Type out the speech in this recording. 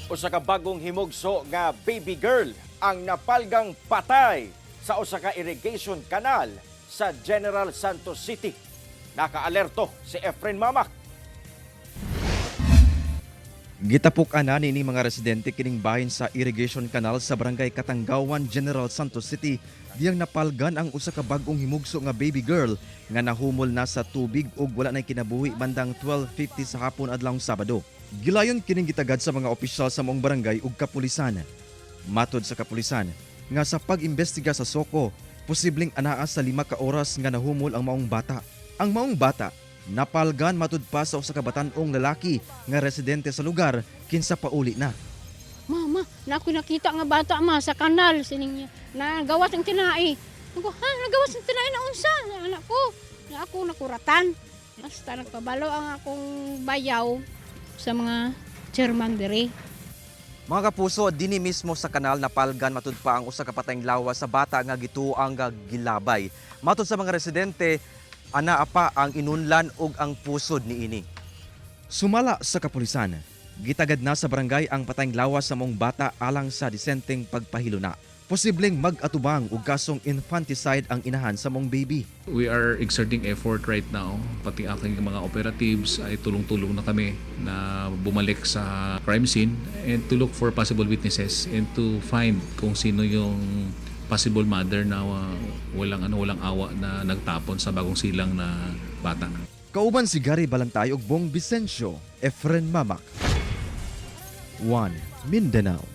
Usa ka bagong himugso nga baby girl ang napalgang patay sa usa ka irrigation canal sa General Santos City. Nakaalerto si Efren Mamak. Gitapok ana niini mga residente kining bahin sa irrigation canal sa Barangay Katanggawan, General Santos City, diyang napalgan ang usa ka bag-ong himugso nga baby girl nga nahumol na sa tubig ug wala nay kinabuhi bandang 12:50 sa hapon adlawng Sabado. Gilayon kining gitagad sa mga opisyal sa maong barangay ug kapulisan. Matod sa kapulisan nga sa pag-imbestiga sa SOCO, posibleng anaa sa 5 ka oras nga nahumol ang maong bata. Ang maong bata napalgan matud pa sa usa ka batan-ong lalaki nga residente sa lugar kinsa pauli na. Mama, na ako nakita nga bata, ma, sa kanal sining niya. Nagawas ang tinai. Ako, ha, nagawas ang tinai na unsa? Anak ko, na ako nakuratan. Basta nagpabalo ang akong bayaw sa mga chairman diri. Mga kapuso, dinhi mismo sa kanal napalgan matud pa ang usa ka patayng lawas sa bata nga gituang nga gilabay. Matud sa mga residente, anaa pa ang inunlan ug ang pusod niini. Sumala sa kapulisan, gitagad na sa barangay ang patayng lawas sa maong bata alang sa disenteng pagpahiluna. Posibleng mag-atubang og kasong infanticide ang inahan sa maong baby. We are exerting effort right now, pati aking mga operatives ay tulong-tulong na kami na bumalik sa crime scene and to look for possible witnesses and to find kung sino yung possible mother na walang ano, walang awa na nagtapon sa bagong silang na bata. Kauban si Gary Balantay ug Bong Vicencio, Efren Mamak. 1 Mindanao.